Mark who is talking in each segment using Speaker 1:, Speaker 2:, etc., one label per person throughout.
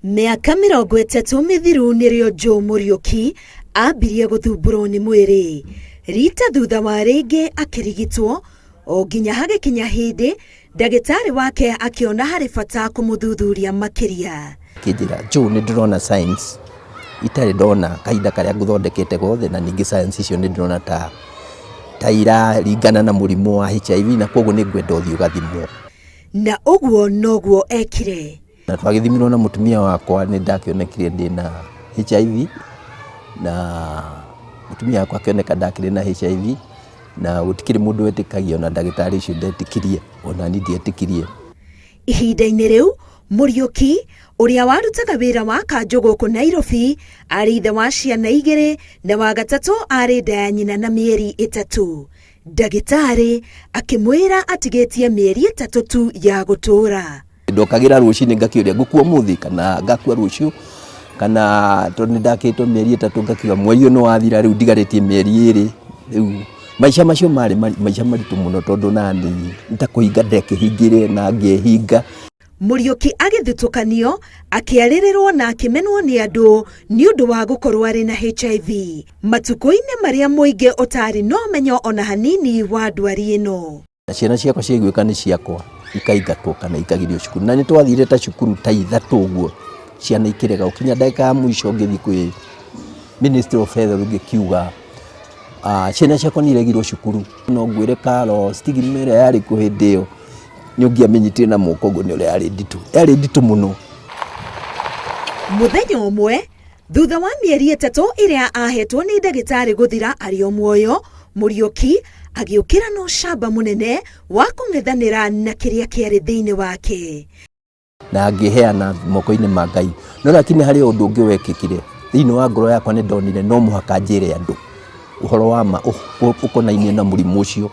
Speaker 1: Mĩaka 30 mĩthiru nĩrĩo Joe Mũriũki ambirie gũthumbũrwo nĩ mwĩrĩ. Rita thutha wa rĩngĩ akĩrigitwo, o nginya hagĩkinya hĩndĩ ndagĩtarĩ wake akĩona harĩ bata kũmũthuthuria makĩria.
Speaker 2: Akĩnjĩra, Joe nĩ ndĩrona signs itarĩ ndona kahinda karĩa ngũthondekete gothe na ningĩ signs icio nĩ ndĩrona ta ta iraringana na mũrimũ wa HIV na koguo nĩ ngwenda ũthiĩ ũgathimwo.
Speaker 1: Na ũguo noguo ekire.
Speaker 2: Na twagĩthimirwo na mũtumia wakwa nĩ ndakĩonekire ndĩna HIV na mũtumia wakwa akĩoneka ndakĩrĩ na HIV na gũtikĩrĩ mũndũ wetĩkagia ona ndagĩtarĩ ũcio ndetĩkirie ona niĩ ndietĩkirie.
Speaker 1: Ihinda-inĩ rĩu, Mũriũki, ũrĩa warutaga wĩra wa kanjũ gũkũ Nairobi, arĩ ithe wa ciana igĩrĩ na wa gatatũ arĩ nda ya nyina na mĩeri 3. Ndagĩtarĩ akĩmwĩra atigĩtie mĩeri 3 tu ya gũtũũra.
Speaker 2: Ndokagĩra rũcinĩ ngakĩũria ngũkua ũmũthĩ kana ngakua rũciũ kana tondũ nĩ ndakĩtwo mĩeri 3 ngakiuga mweri ũyũ nĩ wathira rĩu ndigarĩtie mĩeri 2 rĩu maica macio marĩ maica maritũ mũno tondũ nani nĩ ta kũhinga ndekĩhingire na ngĩhinga.
Speaker 1: Mũriũki agĩthutũkanio, akĩarĩrĩrwo na akĩmenwo nĩ andũ nĩ ũndũ wa gũkorwo arĩ na HIV. Matukũ-inĩ marĩa mũingĩ ũtarĩ na ũmenyo ona hanini wa ndwari ĩno.
Speaker 2: Na ciana ciakwa ciaiguĩka nĩ ciakwa ikaingatwo kana ikagirio cukuru na nĩ twathire ta cukuru ta 3 ũguo ciana ikĩrega gũkinya ndagĩka ya mũico ngĩthiĩ kwĩ Ministry of Health ngĩkiuga ciana ciakwa nĩ iregirwo cukuru no ngwĩre karo stigma ĩrĩa yarĩ kuo hĩndĩ ĩyo nĩ ũngĩamĩnyitire na moko ũguo nĩ ũrĩa yarĩ nditũ, yarĩ nditũ mũno.
Speaker 1: Mũthenya ũmwe thutha wa mĩeri 3 ĩrĩa ahetwo nĩ ndagĩtarĩ gũthira arĩ o muoyo, Mũriũki agĩũkĩra na ũcamba mũnene wa kũng'ethanĩra na kĩrĩa kĩarĩ thĩinĩ wake.
Speaker 2: Na ngĩheana moko-inĩ ma Ngai. No lakini harĩ ũndũ ũngĩ wekĩkire thĩinĩ wa ngoro yakwa, nĩ ndonire no mũhaka njĩre andũ ũhoro wa ma ũkonainie na mũrimũ ũcio.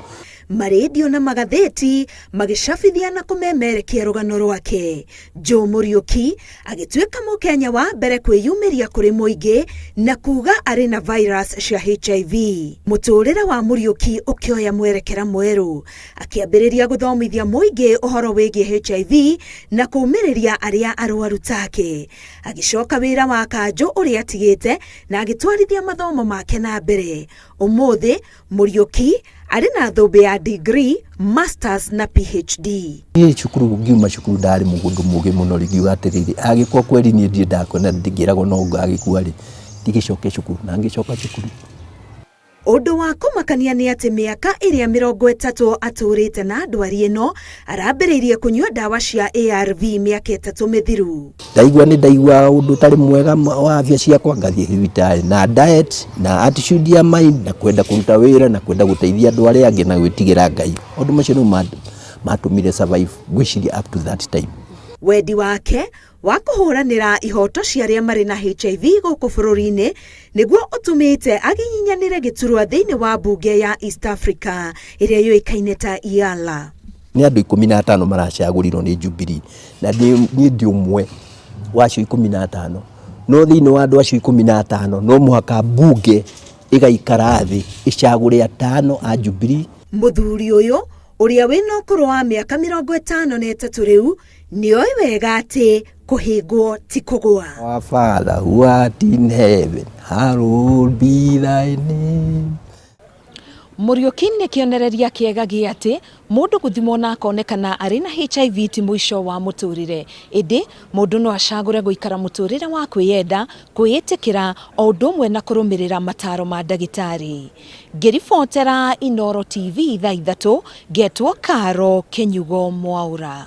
Speaker 1: Marendio na magathĩti magĩcabithia na kũmemerekia rũgano rwake. Joe Mũriũki agĩtuĩka Mũkenya wa mbere kwĩyumĩria kũrĩ mũingĩ na kuga arĩ na virus cia HIV. Mũtũrĩre wa Mũriũki ũkĩoya mwerekera mwerũ, akĩambĩrĩria gũthomithia mũingĩ ũhoro wĩgiĩ HIV na kũũmĩrĩria arĩa arwaru take. Agĩcoka wĩra wa kanjũ ũrĩa atigĩte na agĩtwarithia mathomo make na mbere. Ũmũthĩ Mũriũki arĩ na thũmbĩ ya degree, masters na PhD.
Speaker 2: Niĩ cukuru ngiuma cukuru ndarĩ mũndũ mũgĩ mũno rĩngiuga atĩrĩrĩ, agĩkua kweri niĩ ndirĩ ndakua na ndingĩragwo no ngagĩkua rĩ, ndigĩcoke cukuru na ngĩcoka cukuru.
Speaker 1: Ũndũ wa kũmakania nĩ atĩ mĩaka ĩrĩa 30 atũrĩte na ndwari ĩno, arambĩrĩirie kũnyua ndawa cia ARV mĩaka 3 mĩthiru.
Speaker 2: Ndaigua nĩ ndaigua ũndũ ũtarĩ mwega wa afya ciakwa ngathiĩ thibitarĩ na diet na attitude ya mind na kwenda kũruta wĩra na kwenda gũteithia andũ arĩa angĩ na gwĩtigĩra Ngai. Maũndũ macio nĩmo matũmire survive ngwĩciria up to that time.
Speaker 1: Wendi wake wa kũhũranĩra ihoto cia arĩa marĩ na HIV gũkũ bũrũri-inĩ nĩguo ũtũmĩte agiginyanĩre gĩturwa thĩinĩ wa mbunge ya East Africa ĩrĩa yũĩkaine ta EALA.
Speaker 2: Nĩ andũ 15 maracagũrirwo nĩ Jubilee na niĩ ndĩ ũmwe wa acio 15. No thĩinĩ wa andũ acio 15 no mũhaka mbunge ĩgaikara thĩ ĩcagũre 5 a Jubilee.
Speaker 1: Mũthuri ũyũ ũrĩa wĩna ũkũrũ wa mĩaka 53 rĩu nĩoĩ wega atĩ kũhĩngwo ti kũgũa.
Speaker 2: Our Father who art in heaven, hallowed be thy name.
Speaker 1: Mũriũki nĩ kĩonereria kĩega gĩa atĩ mũndũ gũthimwo na akonekana arĩ na HIV ti mũico wa mũtũrĩre, ĩndĩ mũndũ no acagũre gũikara mũtũrĩre wa kwĩyenda, kwĩĩtĩkĩra o ũndũ ũmwe na kũrũmĩrĩra mataro ma ndagĩtarĩ. Ngĩribotera Inooro TV thaa 3, ngetwo Karo Kĩnyugo Mwaũra.